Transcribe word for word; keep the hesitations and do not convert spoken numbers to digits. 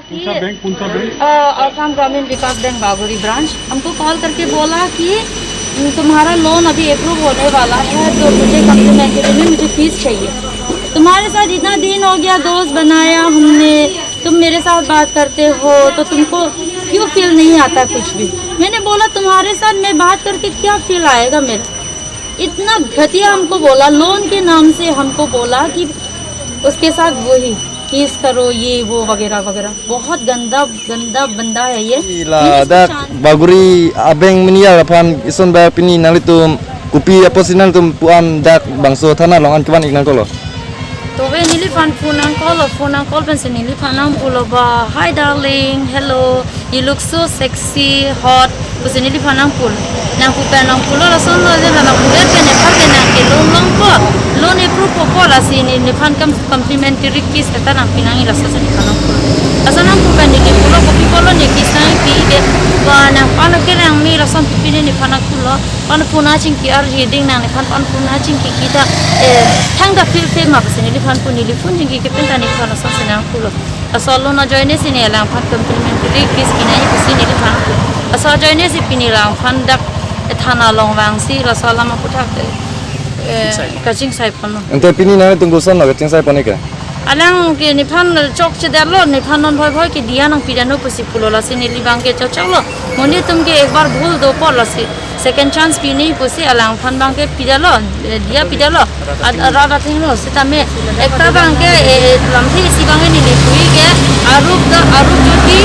कौन सा बैंक, कौन सा बैंक? अ, आसाम ग्रामीण विकास बैंक बागोरी ब्रांच। हमको कॉल करके बोला कि, "हम्म, तुम्हारा लोन अभी अप्रूव होने वाला है, तो मुझे कम्प्लीमेंट्री में मुझे फीस चाहिए।" तुम्हारे साथ इतना दिन हो गया, दोस्त बनाया हमने, तुम मेरे साथ बात करते हो, तो तुमको क्यों फील नहीं आता कुछ भी? मैंने बोला, "तुम्हारे साथ मैं बात करके क्या फील आएगा मेरा?" इतना घटिया हमको बोला, लोन के नाम से हमको बोला कि उसके साथ वही केस करो, ये वो वगैरह वगैरह। बहुत गंदा गंदा बंदा है ये। Ila मैंने इसको dak शांत Baguri abeng mini aphan ison ba pini nanglitum kopi apotsi nanglitum pu-an dak bangso thana along an kevan-ik nangkoklo. Tobe neliphan phone nangkoklo, phone nangkok pensi neliphan nangpulo ba, "Hi darling, hello, you look so sexy, hot." Pusi neliphan nangpulo. Nangpu pen nangpulo, lason lo le nangpulo pen ephan ke nang ke loan longpo, loan approve po po, lasi ne nephan kam complimentary kiss eta nangpi nangji, laso si nephan nangpulo. Laso nangpu pen neli pulo, "Kopi apotlo ne kiss nangpi ke, ba nangphan ke nangmi lason pipi ne nephan nangpulo. Pan phone achingki arji ding nang, nephan pan phone achingki kita, eh, thangta feel feel ma," pusi neliphan pu, neli phone chingki ke pen ta nephan lason si nangpulo. Laso loan ajoine si ne alangphan complimentary kiss pi nangji pusi neliphan pu. Laso ajoine si pini alangphan dak, eh, thana along vangsi laso alam aphuthak, eh, kachingsai ponlo. Ante pini nanglitum kosonlo kachingsai pon-ik ke? Alang ke nephan chokchedetlo, nephan non bhoi bhoi ke diya nangpidetnon pusi pulo, lasi neli abang ke chokchoklo. Monit atum ke ek bar bhul dopo, lasi second chance pi nangji pusi alangphan abang ke pidetlo, eh, diya pidetlo. Ad-, rat athengno sitame ekta abang ke, eh, lamthe isi abang ke neli puji ke, arup do, arup jodi,